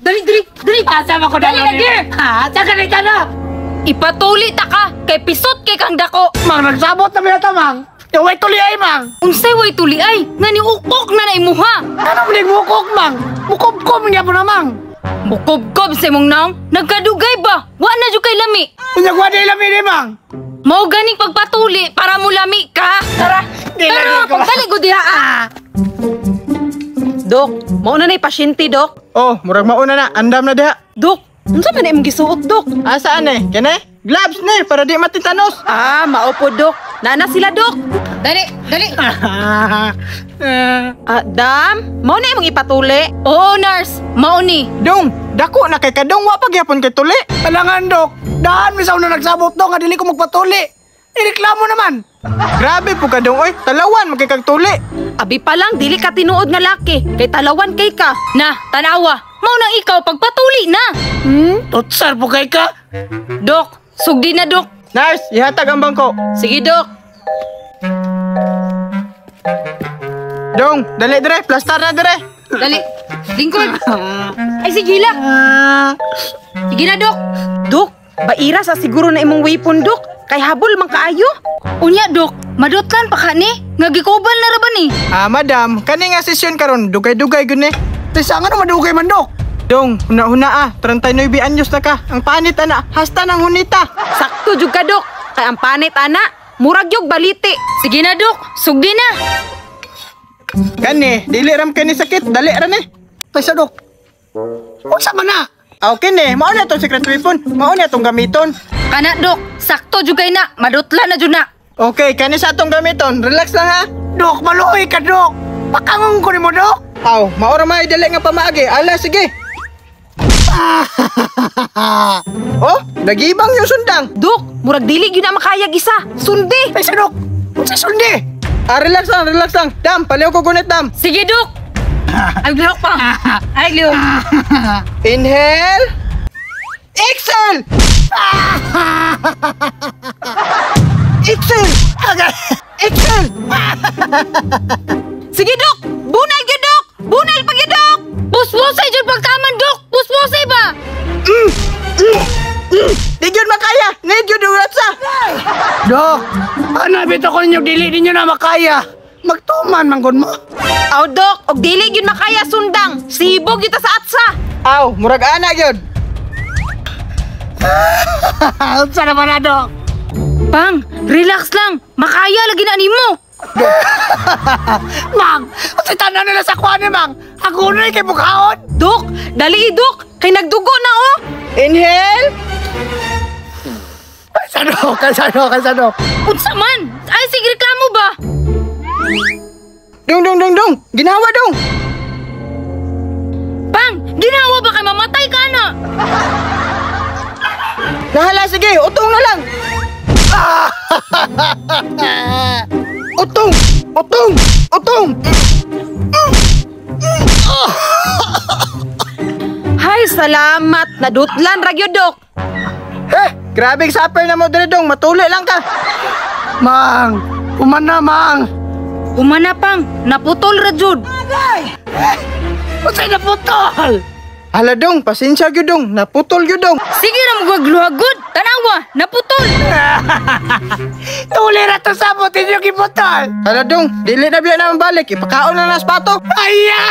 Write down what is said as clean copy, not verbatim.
Dali, dali, dali. Asa man ko Dali dalo lagi. Ha, sa ka na. Ipatuli ta ka kay pisot kay kang dako. Mang nagsabot na binata, mang. Yung way tuli ay, mang. Unsay way tuli ay nga niukok na na imuha. Ano mo ning mukok, mang? Mukobkob niya po na, mang. Mukobkob sa imong naong, nagkadugay ba? Wa na jud kay lami. Unya wa di lami ni, mang. Mao ganing pagpatuli para mo lami ka. Tara. Di Tara, lami ko. pagdali ko diha ah. Dok, mao na nay pasyente, Dok. Oh, murag mauna na, andam na diha. Dok, unsa man na imong gisuot, Dok? Asa ane? Kene? Gloves ni para di matitanos. Ah, mao po, Dok. Nana sila, Dok. Dali, dali. Ah, dam, mao na imong ipatuli. Oo, nurse. Mao ni. Dong, dako na kay kadong wa pa gyapon kay tuli. Alangan, dok. Daan mi sa una nagsabot, dok, nga dili ko magpatuli. Ireklamo naman. Grabe po kadong oy, talawan man kay kag tuli. Abi pa lang dili ka tinuod nga laki, kay talawan kay ka. Na, tanawa. Mao nang ikaw pagpatuli na. Tutsar po kay ka. Dok, sugdi na, Dok. Nurse, ihatag ang bangko. Sige, Dok. Dong, dali dire, plastar na dire. Dali. Lingkod. Ay, sige lang. Sige na, Dok. Dok, baira sa siguro na imong weapon, Dok. Kay habol man kaayo. Unya, Dok. Madutlan pa ka ni. Nga gikubal na ra ba ni? Ah, madam, kani nga sesyon karon dugay-dugay gud ni. Tisa nga no madugay man, dok. Dong, huna-huna ah, 39 anyos na ka. Ang panit ana, hasta nang hunita. Sakto jud ka, Dok. Kay ang panit ana, murag yog baliti. Sige na, Dok. Sugdi na. Kani, dili ram kani sakit, dali ra ni. Tisa, dok. Unsa man na? Aw kini, mao na tong secret weapon, mao na tong gamiton. Kana, Dok. Sakto jud kay na. Madutlan na jud na. Okay, kani sa atong gamiton, relax lang ha. Dok, maluoy ka, dok. Pakangong ko nimo, dok. Aw, mao ra may dali nga pamaagi. Ala, sige. Oh, nagibang yung sundang. Dok, murag dili gyud na makayag isa. Sundi. Tisa, dok. Unsa sundi? Ah, relax lang, relax lang. Dam, paliw ko gunit, dam. Sige, Dok. Ay, lihok pa. Ay, lihok. Inhale. Exhale. Exhale. Exhale. Sige, Dok. Bunal gyud, Dok. Bunal pa gyud, Dok. Puspusay jud pagtaman, Dok. Puspusay ba? Di gyud makaya. Need gyud urat sa. Dok, ana bitaw ko ninyo dili ninyo na makaya. Magtuman man gud mo. Aw, Dok, og dili gyud makaya sundang. Sibog gyud ta sa atsa. Aw, murag ana gyud. Unsa naman na, dok? Pang, relax lang. Makaya lagi na nimo. Mang, unsa tanan nila sa kuan ni mang? Agunay kay bughaon. Dok, dali Dok, kay nagdugo na oh. Inhale. Kaysa dok, kaysa dok, kaysa dok. Unsa man? Ay, sige reklamo ba? Dong dong dong dong. Ginawa dong. Pang, ginawa ba kay mamatay ka na? Nahala sige, utong na lang. Utong, utong, utong. Hay, salamat. Nadutlan ra gyud, Dok. Eh, grabe supper na mo dire dong, matuli lang ka. Mang, umana mang. Umana pang, naputol ra jud. Unsay naputol? Hala dong, pasensya gyud dong, naputol gyud dong. Sige ra mo gluhagod. Tanawa, naputol. Tuli ra to sabot inyo giputol. Hala dong, dili na biya naman balik, ipakaon na na sa pato. Aya!